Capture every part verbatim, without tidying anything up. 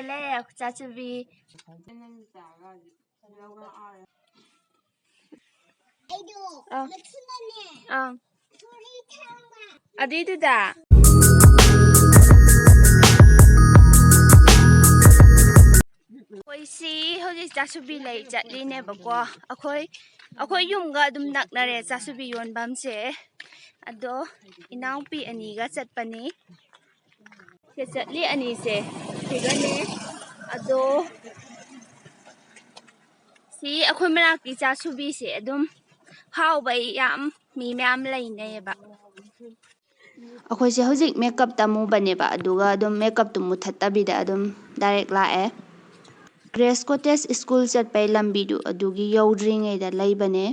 ꯂꯩꯔꯦ ꯆꯥꯁꯨꯕꯤ꯫ ꯑꯩꯗꯣ ꯑꯥ꯫ ꯃꯊꯨꯟꯗꯅꯦ ꯑꯥ꯫ ꯊꯨꯔꯤ ꯊꯥꯡꯕ꯫ ꯑꯗꯨꯏꯗꯨꯗ ꯑꯩꯈꯣꯏꯁꯤ ꯍꯧꯖꯤꯛ ꯆꯥꯁꯨꯕꯤ ꯂꯩ ꯆꯠꯂꯤꯅꯦꯕꯀꯣ꯫ ꯑꯩꯈꯣꯏ ꯑꯩꯈꯣꯏ ꯌꯨꯝꯒ ꯑꯗꯨꯝ ꯅꯛꯅꯔꯦ ꯆꯥꯁꯨꯕꯤ ꯌꯣꯟꯐꯝꯁꯦ꯫ ꯑꯗꯣ ꯏꯅꯥꯎꯄꯤ ꯑꯅꯤꯒ ꯆꯠꯄꯅꯤ꯫ ꯁꯤ ꯆꯠꯂꯤ ꯑꯅꯤꯁꯦ ꯁꯤꯒꯅꯦ꯫ ꯑꯗꯣ ꯁꯤ ꯑꯩꯈꯣꯏ ꯃꯅꯥꯛꯀꯤ ꯆꯥꯁꯨꯕꯤꯁꯦ ꯑꯗꯨꯝ ꯍꯥꯎꯕꯩ ꯌꯥꯝ ꯃꯤ ꯃꯌꯥꯝ ꯂꯩꯅꯩꯌꯦꯕ꯫ ꯑꯩꯈꯣꯏꯁꯦ ꯍꯧꯖꯤꯛ ꯃꯦꯀꯞ ꯇꯝꯃꯨꯕꯅꯦꯕ, ꯑꯗꯨꯒ ꯑꯗꯨꯝ ꯃꯦꯀꯞꯇꯨ ꯃꯨꯊꯠꯇꯕꯤꯗ ꯑꯗꯨꯝ ꯗꯥꯏꯔꯦꯛ ꯂꯥꯛꯑꯦ꯫ ꯒ꯭ꯔꯦꯁ ꯀꯣꯇꯦꯖ ꯁ꯭ꯀꯨꯜ ꯆꯠꯄꯩ ꯂꯝꯕꯤꯗꯨ ꯑꯗꯨꯒꯤ ꯌꯧꯗ꯭ꯔꯤꯉꯩꯗ ꯂꯩꯕꯅꯦ꯫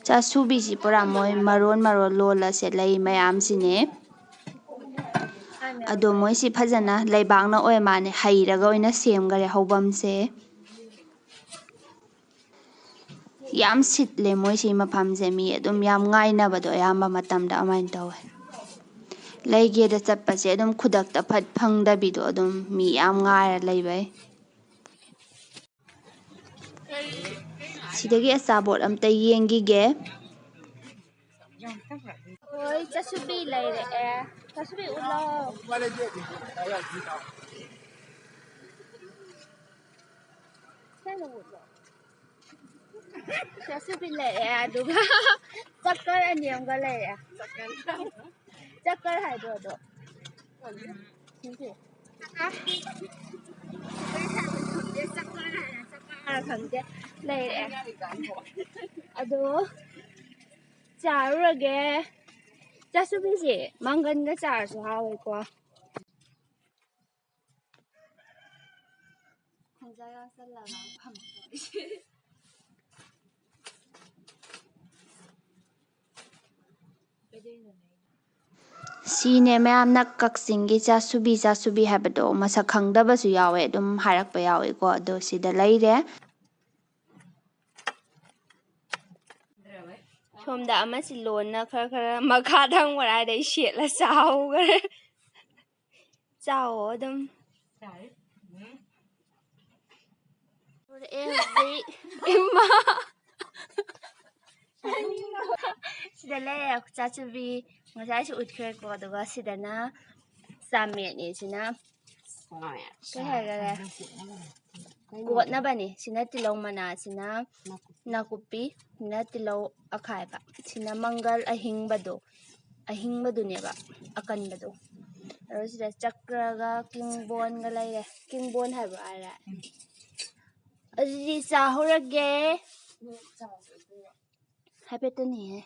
ꯆꯥꯁꯨꯕꯤꯁꯤ ꯄꯨꯔꯥ ꯃꯣꯏ ꯃꯔꯣꯟ ꯃꯔꯣꯟ ꯂꯣꯜꯂꯁꯦ ꯂꯩ ꯃꯌꯥꯝꯁꯤꯅꯦ꯫ ꯑꯗꯣ ꯃꯣꯏꯁꯤ ꯐꯖꯅ ꯂꯩꯕꯥꯛꯅ ꯑꯣꯏ ꯃꯥꯅꯦ, ꯍꯩꯔꯒ ꯑꯣꯏꯅ ꯁꯦꯝꯈꯔꯦ ꯍꯧꯐꯝꯁꯦ꯫ ꯌꯥꯝ ꯁꯤꯠꯂꯦ ꯃꯣꯏꯁꯤ ꯃꯐꯝꯁꯦ, ꯃꯤ ꯑꯗꯨꯝ ꯌꯥꯝ ꯉꯥꯏꯅꯕꯗꯣ ꯑꯌꯥꯝꯕ ꯃꯇꯝꯗ ꯑꯗꯨꯃꯥꯏꯅ ꯇꯧꯋꯦ꯫ ꯂꯩꯒꯦꯗ ꯆꯠꯄꯁꯦ ꯑꯗꯨꯝ ꯈꯨꯗꯛꯇ ꯐꯠ ꯐꯪꯗꯕꯤꯗꯣ ꯑꯗꯨꯝ ꯃꯤ ꯌꯥꯝ ꯉꯥꯏꯔ ꯂꯩꯕꯩ꯫ ꯁꯤꯗꯒꯤ ꯑꯆꯥꯄꯣꯠ ꯑꯝꯇ ꯌꯦꯡꯈꯤꯒꯦ꯫ ꯍꯣꯏ, ꯆꯥꯁꯨꯕꯤ ꯂꯩꯔꯛꯑꯦ꯫ ꯆꯥꯁꯨꯕꯤ ꯎꯠꯂꯣ꯫ ꯀꯩꯅꯣ ꯎꯠꯂꯣ꯫ ꯆꯥꯁꯨꯕꯤ ꯂꯩꯔꯛꯑꯦ, ꯑꯗꯨꯒ ꯆꯛꯀꯔ ꯑꯅꯤ ꯑꯃꯒ ꯂꯩꯔꯛꯑꯦ꯫ ꯆꯛꯀꯔ ꯍꯥꯏꯗ꯭ꯔꯣ ꯑꯗꯣ? ꯈꯪꯗꯦ꯫ ꯆꯛꯀꯔ ꯍꯥꯏꯔ ꯆꯛꯀꯔ ꯈꯪꯗꯦ꯫ ꯂꯩꯔꯛꯑꯦ꯫ ꯑꯗꯣ ꯆꯥꯔꯨꯔꯒꯦ꯫ ꯆꯥꯁꯨꯕꯤꯁꯦ ꯃꯪꯒꯟꯒ ꯆꯥꯔꯁꯨ ꯍꯥꯎꯋꯦꯀꯣ꯫ ꯈꯣꯡꯖꯥ ꯌꯥꯎꯁꯜꯂꯒ ꯐꯝ-, ꯁꯤꯅꯦ ꯃꯌꯥꯝꯅ ꯀꯛꯆꯤꯡꯒꯤ ꯆꯥꯁꯨꯕꯤ, ꯆꯥꯁꯨꯕꯤ ꯍꯥꯏꯕꯗꯣ꯫ ꯃꯁꯛ ꯈꯪꯗꯕꯁꯨ ꯌꯥꯎꯋꯦ, ꯑꯗꯨꯝ ꯍꯥꯏꯔꯛꯄ ꯌꯥꯎꯋꯦꯀꯣ꯫ ꯑꯗꯣ ꯁꯤꯗ ꯂꯩꯔꯦ꯫ ꯁꯣꯝꯗ ꯑꯃꯁꯤ ꯂꯣꯟꯅ ꯈꯔ ꯈꯔ ꯃꯈꯥ ꯊꯪꯕꯔꯥꯏꯗꯩ ꯁꯦꯠꯂ ꯆꯥꯍꯧꯈ꯭ꯔꯦ꯫ ꯆꯥꯎꯋꯣ ꯑꯗꯨꯝ꯫ ꯊꯣꯔꯛꯑꯦ ꯍꯧꯖꯤꯛ꯫ ꯏꯃꯥ꯫ ꯁꯤꯗ ꯂꯩꯔꯦ ꯆꯥꯁꯨꯕꯤ꯫ ꯉꯁꯥꯏꯁꯨ ꯎꯠꯈ꯭ꯔꯦꯀꯣ꯫ ꯑꯗꯨꯒ ꯁꯤꯗꯅ ꯆꯥꯃꯦꯠꯅꯦ꯫ ꯁꯤꯅ ꯀꯩ ꯍꯥꯏꯈꯔꯦ? ꯀꯣꯠꯅꯕꯅꯤ꯫ ꯁꯤꯅ ꯇꯤꯜꯍꯧ ꯃꯅꯥ, ꯁꯤꯅ ꯅꯥꯀꯨꯞꯄꯤ, ꯁꯤꯅ ꯇꯤꯜꯍꯧ ꯑꯈꯥꯏꯕ, ꯁꯤꯅ ꯃꯪꯒꯜ ꯑꯍꯤꯡꯕꯗꯣ, ꯑꯍꯤꯡꯕꯗꯨꯅꯦꯕ, ꯑꯀꯟꯕꯗꯣ꯫ ꯑꯗꯨ ꯁꯤꯗ ꯆꯀ꯭ꯔꯒ ꯀꯤꯡꯕꯣꯟꯒ ꯂꯩꯔꯦ꯫ ꯀꯤꯡꯕꯣꯟ ꯍꯥꯏꯕ꯭ꯔꯣ ꯍꯥꯏꯔꯦ? ꯑꯗꯨꯗꯤ ꯆꯥꯍꯧꯔꯒꯦ꯫ ꯍꯥꯏꯐꯦꯠꯇꯅꯤꯍꯦ꯫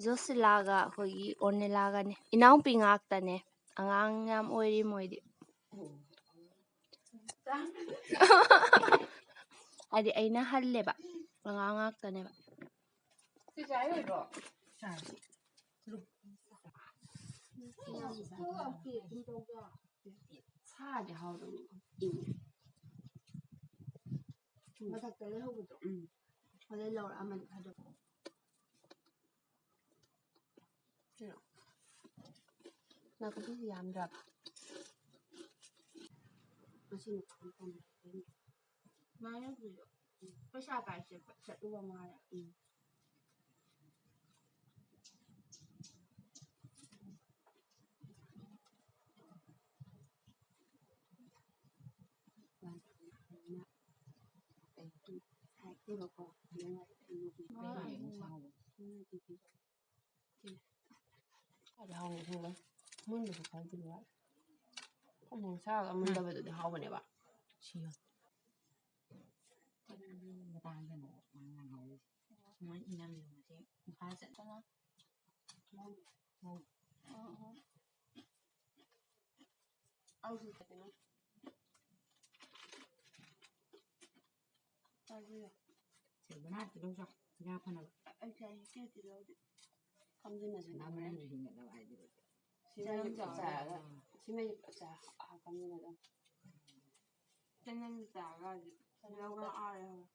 ꯖꯣꯁꯤꯂꯥꯒ ꯑꯩꯈꯣꯏꯒꯤ ꯑꯣꯔꯅꯦꯂꯥꯒꯅꯦ꯫ ꯏꯅꯥꯎꯄꯤ ꯉꯥꯛꯇꯅꯦ꯫ ꯑꯉꯥꯡ ꯌꯥꯝ ꯑꯣꯏꯔꯤ ꯃꯣꯏꯗꯤ꯫ ꯍꯥꯏꯗꯤ ꯑꯩꯅ ꯍꯜꯂꯦꯕ꯫ ꯑꯉꯥꯡ ꯉꯥꯛꯇꯅꯦꯕ꯫ ꯁꯥꯔꯗꯤ ꯍꯥꯎꯗꯧꯅꯤ꯫ ꯏꯪꯉꯦ꯫ ꯃꯊꯛꯇ ꯂꯩꯍꯧꯕꯗꯣ꯫ ꯎꯝ꯫ ꯑꯗꯩ ꯂꯧꯔꯛꯑꯃꯅꯤ ꯈꯔꯗꯣ꯫ ꯀꯩꯅꯣ? ꯅꯥꯀꯨꯞꯄꯤꯁꯤ ꯌꯥꯝꯗ꯭ꯔꯕ? ꯉꯁꯤ ꯃꯥꯅ ꯄꯩꯁꯥ ꯄꯥꯏꯁꯦ ꯆꯠꯂꯨꯕ ꯃꯥꯜꯂꯦ꯫ ꯎꯝ꯫ ꯍꯥꯏꯗꯤ ꯍꯥꯎꯅ ꯊꯣꯡꯕ꯫ ꯃꯨꯟꯕꯁꯨ ꯈꯔꯗꯤ ꯋꯥꯠꯂꯤ꯫ ꯐꯣꯡ ꯐꯣꯡ ꯁꯥꯔꯒ ꯃꯨꯟꯗꯕꯗꯨꯗꯤ ꯍꯥꯎꯕꯅꯦꯕ꯫ ꯁꯤꯒ꯫ ꯃꯇꯥꯡꯗꯅꯦ ꯃꯥ ꯉꯥꯡꯍꯧꯔꯤꯁꯦ꯫ ꯃꯣꯏ ꯏꯅꯝꯗꯣ ꯉꯁꯤ ꯏꯝꯐꯥꯜ ꯆꯠꯇꯅ꯫ ꯃꯧ꯫ ꯃꯧ꯫ ꯑꯧ꯫ ꯁꯦ, ꯕꯅꯥ ꯇꯤꯜꯍꯧ ꯆꯥꯎ꯫ ꯌꯥ ꯐꯅꯕ꯫ ꯑꯩ ꯆꯥꯏ, ꯏꯆꯦ ꯇꯤꯜꯍꯧꯗꯤ꯫ ꯈꯝꯖꯤꯟꯅꯁꯨ ꯅꯪ ꯍꯣꯔꯦꯟꯁꯨ ꯍꯤꯡꯒꯠꯅꯕ ꯍꯥꯏꯗꯤ꯫ ꯁꯤꯃꯩꯁꯦ ꯄꯨꯂꯞ ꯆꯥꯏꯔꯒ, ꯁꯤꯃꯩꯁꯦ ꯄꯨꯂꯞ ꯆꯥꯏ ꯍꯥꯞꯄꯅꯤꯅ ꯑꯗꯨꯝ꯫ ꯆꯅꯝ ꯆꯥꯔꯒ ꯍꯧꯖꯤꯛ ꯂꯧꯕ ꯑꯥ ꯌꯧꯔꯦ꯫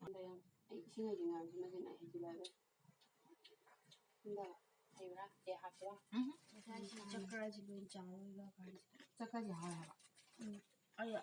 ꯑꯗ ꯌꯥꯝ, ꯑꯩ ꯏꯁꯤꯡ ꯍꯩꯗꯤ ꯉꯥꯡꯁꯤ ꯃꯁꯤꯅ ꯑꯩ ꯍꯩꯖꯤꯜꯂꯒ꯫ ꯁꯤꯗ ꯍꯩꯕ꯭ꯔꯥ? ꯑꯦ, ꯍꯥꯞꯄ꯭ꯔꯥ? ꯆꯀ꯭ꯔꯁꯤ ꯂꯣꯏ ꯆꯥꯔꯣꯏꯕ ꯀꯥꯟꯁꯤꯗ꯫ ꯆꯀ꯭ꯔꯁꯤ ꯍꯥꯎꯋꯦ ꯍꯥꯏꯕ꯫ ꯎꯝ꯫ ꯑꯩ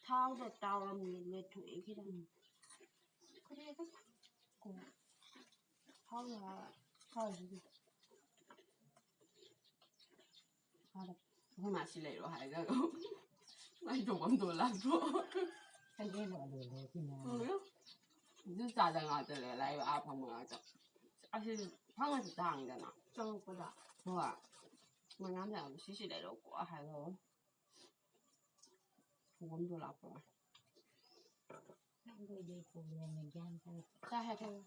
ꯊꯥꯎꯗ ꯇꯥꯎꯔꯝꯃꯦ, ꯂꯦꯊꯣꯛꯑꯦ ꯈꯤꯇꯪ꯫ ꯈꯔ ꯈꯛ ꯀꯣ꯫ ꯍꯥꯎꯅ ꯍꯥꯎꯔꯤꯁꯤꯗꯤ꯫ ꯑꯩꯈꯣꯏ ꯃꯥꯁꯤ ꯂꯩꯔꯣ ꯍꯥꯏꯔꯒ ꯃꯥꯏ ꯇꯧꯐꯝꯗꯣ ꯂꯥꯛꯄ꯭ꯔꯣ? ꯀꯩꯗꯧꯕ ꯑꯗꯨ ꯂꯩꯔꯤꯅꯣ? ꯎꯝ꯫ ꯑꯗꯨ ꯆꯥꯗ ꯉꯥꯛꯇ ꯂꯩ, ꯂꯥꯛꯏꯕ ꯑꯥ ꯐꯪꯕ ꯉꯥꯛꯇ꯫ ꯑꯁꯤ ꯐꯪꯉꯁꯨ ꯇꯥꯡꯉꯤꯗꯅ꯫ ꯆꯪꯉꯛꯄꯗ꯫ ꯍꯣꯏ꯫ ꯃꯣꯏ ꯃꯌꯥꯝ ꯂꯩꯔꯝꯕ ꯁꯤꯁꯤ ꯂꯩꯔꯣꯀꯣ ꯍꯥꯏꯔꯒ꯫ ꯐꯨꯕꯝꯗꯣ ꯂꯥꯛꯄ ꯃꯥ꯫ ꯅꯪꯗꯣ ꯏꯗꯩ ꯐꯨꯕꯅꯦ ꯒ꯭ꯌꯥꯟ ꯇꯥꯗꯦ꯫ ꯆꯥ ꯍꯦꯛ ꯍꯦꯛ꯫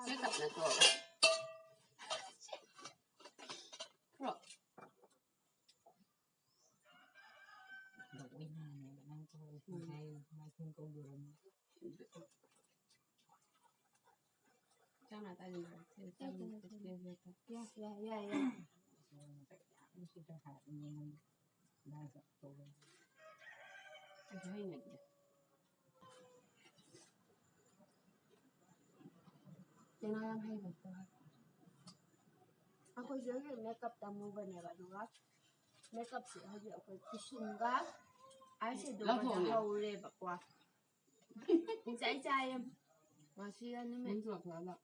ꯁꯤ ꯀꯞꯅ ꯇꯣꯛꯑꯒ꯫ ꯄꯨꯔꯛꯑꯣ꯫ ꯂꯣꯏ ꯅꯥꯅꯦꯕ ꯅꯪ ꯇꯧꯔꯤꯁꯦ꯫ ꯎꯝ꯫ ꯉꯁꯥꯏ ꯃꯥꯏꯈꯨꯝ ꯀꯧꯗꯣꯔꯝꯅꯤ꯫ ꯆꯥꯝꯃ ꯇꯥꯁꯤꯟꯈ꯭ꯔꯦ꯫ ꯌꯥꯏ, ꯌꯥꯏ, ꯌꯥꯏ, ꯌꯥꯏ꯫ ꯑꯗꯨ ꯍꯩꯅꯗꯦ꯫ ꯆꯦꯅꯥ ꯌꯥꯝ ꯍꯩꯕꯅꯦ꯫ ꯑꯩꯈꯣꯏꯁꯦ ꯍꯧꯖꯤꯛ ꯃꯦꯀꯞ ꯇꯝꯃꯨꯕꯅꯦꯕ, ꯑꯗꯨꯒ ꯃꯦꯀꯞꯁꯦ ꯍꯧꯖꯤꯛ ꯑꯩꯈꯣꯏ ꯄꯤꯁꯨꯝꯒ ꯑꯥꯏ ꯁꯦꯗꯣꯒꯗ ꯂꯧꯊꯣꯛꯑꯣꯅꯦ꯫ ꯍꯧꯔꯦꯕꯀꯣ꯫ ꯄꯨꯡꯆꯥꯏ ꯆꯥꯏꯌꯦ꯫ ꯉꯁꯤꯒ ꯅꯨꯃꯤꯠ ꯅꯪꯁꯨ ꯂꯧꯊꯣꯛꯑꯒ꯫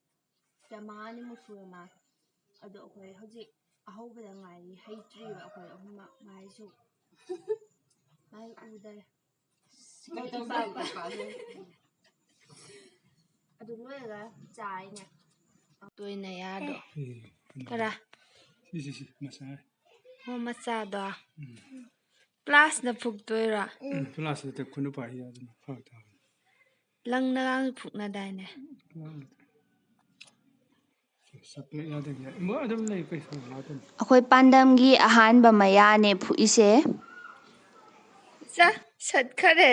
ꯆꯥꯝꯃꯉꯥꯅꯤꯃꯨꯛ ꯁꯨꯔ ꯃꯥꯜꯂꯦ꯫ ꯑꯗꯣ ꯑꯩꯈꯣꯏ ꯍꯧꯖꯤꯛ ꯑꯍꯧꯕꯗ ꯉꯥꯏꯔꯤ, ꯍꯩꯇ꯭ꯔꯤꯕ ꯑꯩꯈꯣꯏ ꯑꯍꯨꯝꯃꯛ꯫ ꯃꯥꯏꯁꯨ, ꯃꯥꯏ ꯎꯗꯔꯦ꯫ ꯀꯩ ꯇꯧꯗꯣꯏꯅꯣ ꯄꯥꯛꯄ꯫ ꯑꯗꯨ ꯂꯣꯏꯔꯒ ꯆꯥꯏꯅꯦ꯫ ꯇꯣꯏꯅ ꯌꯥꯗꯣ꯫ ꯑꯦ, ꯀꯩꯅꯣ꯫ ꯀꯔꯥ? ꯁꯤ, ꯁꯤ, ꯁꯤ, ꯃꯆꯥ꯫ ꯑꯣ, ꯃꯆꯥꯗꯣ꯫ ꯎꯝ꯫ ꯄ꯭ꯂꯥꯁꯅ ꯐꯨꯛꯇꯣꯏꯔꯣ? ꯎꯝ, ꯄ꯭ꯂꯥꯁ ꯅꯠꯇꯦ, ꯈꯨꯠꯅ ꯄꯥꯏ ꯌꯥꯗꯅ ꯐꯔꯛ ꯇꯥꯕꯅꯤ꯫ ꯂꯪꯅꯒ ꯐꯨꯛꯅꯗꯥꯏꯅꯦ? ꯎꯝ꯫ ꯆꯥꯄꯦꯠ ꯌꯥꯗꯕꯤ ꯌꯥꯏ꯫ ꯃꯣꯏ ꯑꯗꯨꯝ ꯂꯩ, ꯀꯩꯁꯨ ꯌꯥꯗꯕꯅꯤ꯫ ꯑꯩꯈꯣꯏ ꯄꯥꯟꯗꯝꯒꯤ ꯑꯍꯥꯟꯕ ꯃꯌꯥꯅꯦ ꯐꯨꯛꯏꯁꯦ꯫ ꯆꯥ, ꯁꯠꯈꯔꯦ꯫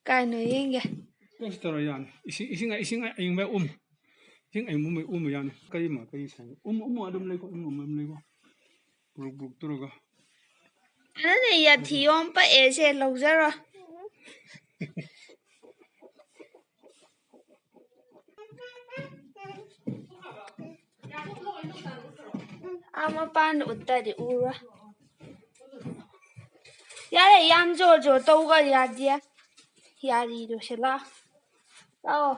ꯀꯥꯏꯅꯣ ꯌꯦꯡꯒꯦ꯫ ꯀꯩꯁꯨ ꯇꯧꯔꯣꯏ, ꯌꯥꯅꯤ꯫ ꯏꯁꯤꯡ, ꯏꯁꯤꯡ, ꯏꯁꯤꯡ ꯑꯏꯪꯕ ꯎꯝ꯫ ꯆꯤꯡ ꯑꯩ ꯎꯃ ꯎꯃ ꯌꯥꯅꯤ꯫ ꯀꯔꯤ ꯃꯥ ꯀꯔꯤ ꯁꯥꯏ? ꯎꯃ ꯎꯃ ꯑꯗꯨꯝ ꯂꯩꯀꯣ꯫ ꯎꯃ ꯎꯃ ꯑꯗꯨꯝ ꯂꯩꯀꯣ꯫ ꯕ꯭ꯔꯨꯛ ꯕ꯭ꯔꯨꯛ ꯇꯧꯔꯒ꯫ ꯑꯗꯨꯅꯦ ꯌꯥꯊꯤ ꯌꯣꯝ ꯄꯛꯑꯦ ꯁꯦ ꯂꯧꯖꯔꯣ꯫ ꯑꯥ ꯃꯄꯥꯟꯗ ꯎꯠꯇꯗꯤ ꯎꯔꯣꯏ꯫ ꯌꯥꯔꯦ, ꯌꯥꯝ ꯖꯣꯔ ꯖꯣꯔ ꯇꯧꯒ ꯌꯥꯗꯦ꯫ ꯌꯥꯔꯤꯗꯣ ꯁꯤ ꯂꯥꯛꯑꯣ꯫ ꯂꯥꯛꯑꯣ꯫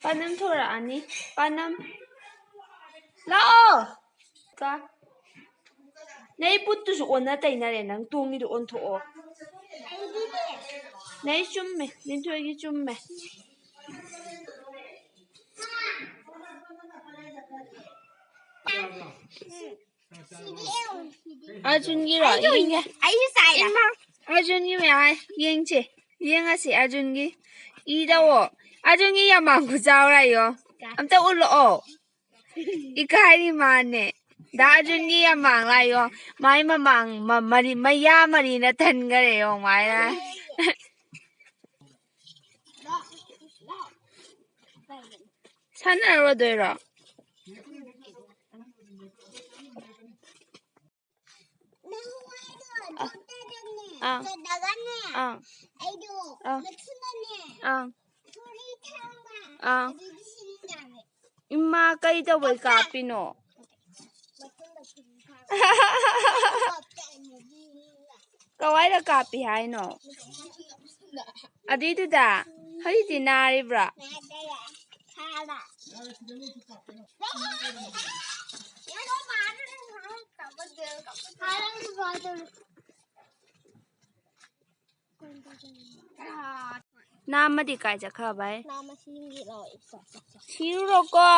ꯄꯥꯅꯝ ꯊꯣꯔꯛꯑꯅꯤ꯫ ꯄꯥꯅꯝ꯫ ꯂꯥꯛꯑꯣ꯫ ꯀ-, ꯅꯩ ꯕꯨꯠꯇꯨꯁꯨ ꯑꯣꯟꯅ ꯇꯩꯅꯔꯦ꯫ ꯅꯪ ꯇꯣꯡꯉꯤꯗꯨ ꯑꯣꯟꯊꯣꯛꯑꯣ꯫ ꯅꯩ ꯆꯨꯝꯃꯦ꯫ ꯂꯤꯟꯊꯣꯏꯒꯤ ꯆꯨꯝꯃꯦ꯫ ꯑꯔꯖꯨꯟꯒꯤꯔꯣ? ꯌꯦꯡꯒꯦ꯫ ꯑꯩꯁꯨ ꯆꯥꯏꯗ꯫ ꯏꯃꯥ, ꯑꯔꯖꯨꯟꯒꯤ ꯃꯌꯥꯝ ꯌꯦꯡꯁꯦ꯫ ꯌꯦꯡꯉꯁꯤ ꯑꯔꯖꯨꯟꯒꯤ꯫ ꯏꯗꯧꯑꯣ꯫ ꯑꯔꯖꯨꯟꯒꯤ ꯌꯥꯝꯃꯥꯡ ꯈꯨꯆꯥꯎꯔꯥ ꯌꯣ꯫ ꯑꯝꯇ ꯎꯠꯂꯛꯑꯣ꯫ ꯏꯀꯥꯏꯔꯤ ꯃꯥꯅꯦ꯫ ꯗꯥ ꯑꯔꯖꯨꯟꯒꯤ ꯌꯥꯝꯃꯥꯡ ꯂꯥꯛꯌꯣ꯫ ꯃꯥꯏ ꯃꯃꯥꯡ ꯃ-, ꯃꯔꯤ, ꯃꯌꯥ ꯃꯔꯤꯅ ꯊꯟꯈꯔꯦ ꯌꯣ ꯃꯥꯏꯅ꯫ ꯁꯥꯟꯅꯔꯨꯗꯣꯏꯔꯣ? ꯑꯥ꯫ ꯑꯥ꯫ ꯑꯥ꯫ ꯏꯃꯥ, ꯀꯩ ꯇꯧꯕꯩ ꯀꯥꯞꯄꯤꯅꯣ? ꯀꯋꯥꯏꯗ ꯀꯥꯞꯄꯤ ꯍꯥꯏꯅꯣ? ꯑꯗꯨꯏꯗꯨꯗ? ꯍꯧꯖꯤꯛꯇꯤ ꯅꯥꯔꯤꯕ꯭ꯔꯥ? ꯅꯥꯝꯃꯗꯤ ꯀꯥꯏ ꯆꯠꯈ꯭ꯔꯕ? ꯁꯤꯔꯨꯔꯣꯀꯣ꯫